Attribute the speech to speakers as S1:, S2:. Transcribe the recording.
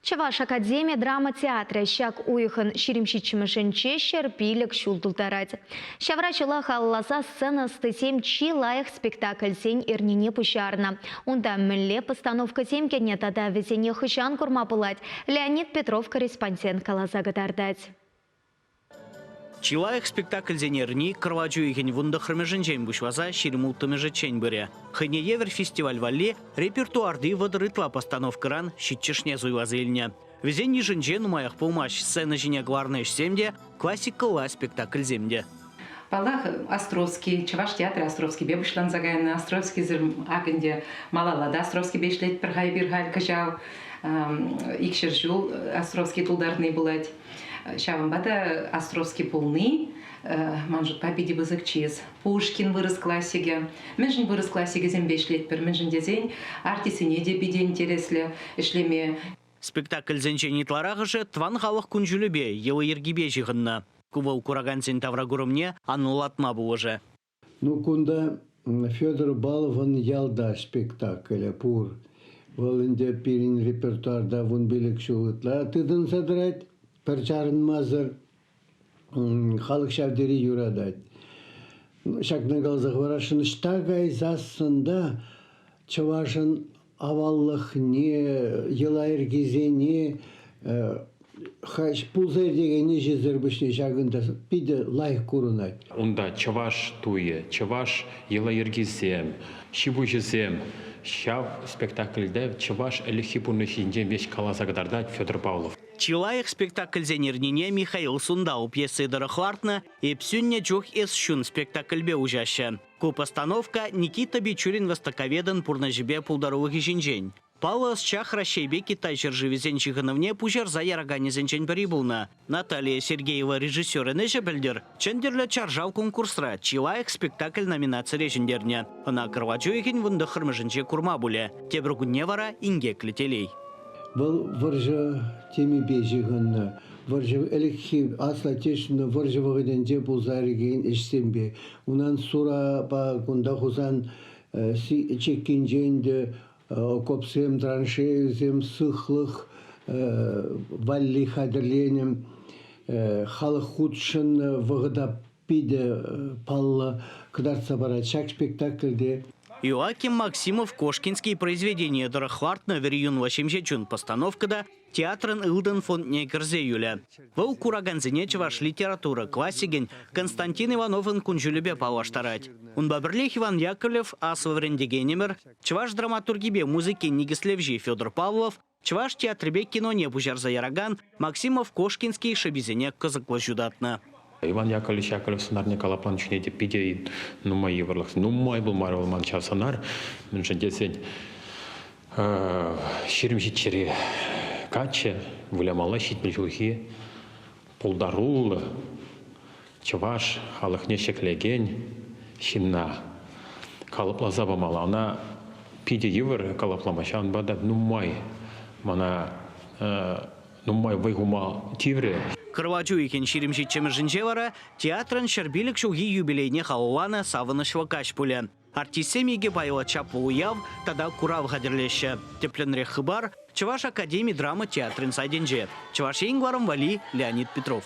S1: Чӑваш академи драма театрӗ ҫак уйӑхӑн 27-мӗшӗнче 105 ҫул тултарать. Ҫавра ҫула халалласа сцена ӑстисем чи лайӑх спектакльсен эрнине пуҫарнӑ. Унта мӗнле постановкӑсем кӗнӗ тата вӗсене хӑҫан курма пулать, Леонид Петров корреспондент каласа кӑтартать.
S2: Чи лайӑх спектакльсен эрни кӑрлач уйӑхӗн 19-мӗшӗнчен пуҫласа 26-мӗшӗччен пырӗ. Хӑйне евӗр фестиваль валли репертуарти 30 ытла постановкӑран ҫиччӗшне суйласа илнӗ. Вӗсен йышӗнче нумаях пулмасть сцена ҫине кӑларнӑ ӗҫсем те, классикӑлла спектакльсем те.
S3: Паллах, Островский, Чӑваш театрӗ Островскипе пуҫланса кайнӑ. Островскисӗр ак ӗнтӗ малалла та Островскипе ӗҫлетпӗр-ха эпир халь кӑҫал. 200 ҫул Островский тултарни пулать. Ҫавӑнпа та Островский пулни ман шутпа питӗ пысӑк чыс. Пушкин вырӑс классикӗ. Мӗншӗн вырӑс классикӗсемпе ӗҫлетпӗр? Мӗншӗн тесен артистсене те питӗ интереслӗ ӗҫлеме.
S2: Спектакльсенчен ытларахӑшӗ тӑван халӑх кун-ҫулӗпе, йӑли-йӗркипе ҫыхӑннӑ. Ку вӑл куракансен тавракурӑмне анлӑлатма пулӑшӗ.
S4: Ну, кунта Федор Баловӑн «Ялта» спектаклӗ пур. Вӑл ӗнтӗ пирӗн репертуарта 15 ҫул ытла тытӑнса тӑрать, пӗр чарӑнмасӑр. Халӑх ҫав тери юратать. Ҫакна каласа хӑварасшӑн, ӑҫта кайсассӑн та чӑвашӑн аваллӑхне, йӑла-йӗркисене пулса иртекен ӗҫӗсӗр пуҫне ҫакӑнта питӗ лайӑх курӑнать.
S5: Унта чӑваш туйӗ, чӑваш йӑла-йӗркисем, ҫи-пуҫӗсем. Ҫав спектакльте чӑваш ӗлӗкхи пурнӑҫ ҫинчен веҫ каласа кӑтартать Федор Павлов.
S2: Чи лайӑх спектакльсен эрнине Михаил Сундау пьеси тӑрӑх лартнӑ «Эп сӳннӗ чух эс ҫун» спектакльпе уҫаҫҫӗ. Ку постановка Никита Бичурин востоковедӑн пурнӑҫӗпе пултарулӑхӗ ҫинчен. Паллӑ ӑсчах Раҫҫейпе Китай ҫӗршывӗсен ҫыхӑнӑвне пуҫарса яраканӗсенчен пӗри пулнӑ. Наталья Сергеева режиссерӑн ӗҫӗ пӗлтӗр Чӗнтӗрлӗ чаршав конкурсра Чи лайӑх спектакль номинацире ҫӗнтернӗ. Ӑна кӑрлач уйӑхӗн 19-мӗшӗнче курма пулӗ. Тепӗр кунне вара инкеклӗ телей.
S4: Вӑл вӑрҫӑ темипе ҫыхӑннӑ. Вӑрҫӑ ӗлӗкхи Аслӑ Отечественнӑй вӑрҫӑ вӑхӑтӗнче пулса иртекен ӗҫсемпе. Унан Сурапа кунта Хусан чиккинчен те окопсем, траншейӑсем, сыхлӑх валли хатӗрленӗ. Халӑх хутшӑннӑ вӑхӑта питӗ паллӑ кӑтартса парать ҫак спектакльте.
S2: Иоаким Максимов Кошкинский произведение тӑрӑх лартнӑ Вӗри юнлӑ ҫемҫе чун постановка та театрӑн ылтӑн фондне кӗрсе юлӗ. Вӑл куракансене чӑваш литература классикӗн Константин Ивановӑн кун-ҫулӗпе паллаштарать. Унпа пӗрлех Иван Яковлев аслӑ вӗрентекенӗмӗр, чӑваш драматургипе музыкин никӗслевҫи Федор Павлов, Чӑваш театрӗпе киноне пуҫарса яракан Максимов-Кошкинский шӑписене кӑсӑклӑ ҫутатнӑ.
S5: Иван Яковлевич Яковлев сӑнарне калапланӑ чухне те питӗ нумай йывӑрлӑх. Нумай пулмарӗ вӑл ман ҫав сӑнар. Мӗншӗн тесен 27-ри каччӑ вылямалла 70 ҫулхи пултаруллӑ чӑваш халӑхне ҫӗклекен ҫынна калӑпласа памалла. Ӑна питӗ йывӑр калӑплама, ҫавӑнпа та нумай мана нумай вӑй хума тиврӗ.
S2: Кӑрлач уйӑхӗн 27-мӗшӗнче вара театрӑн 105 ҫулхи юбилейне халалланӑ савӑнӑҫлӑ каҫ пулӗ. Артистсем икӗ пайлӑ чаплӑ уяв тата курав хатӗрлеҫҫӗ. Тӗплӗнрех хыпар Чӑваш академи драма театрӗн сайтӗнче. Чӑваш Ен кӑларӑм валли Леонид Петров.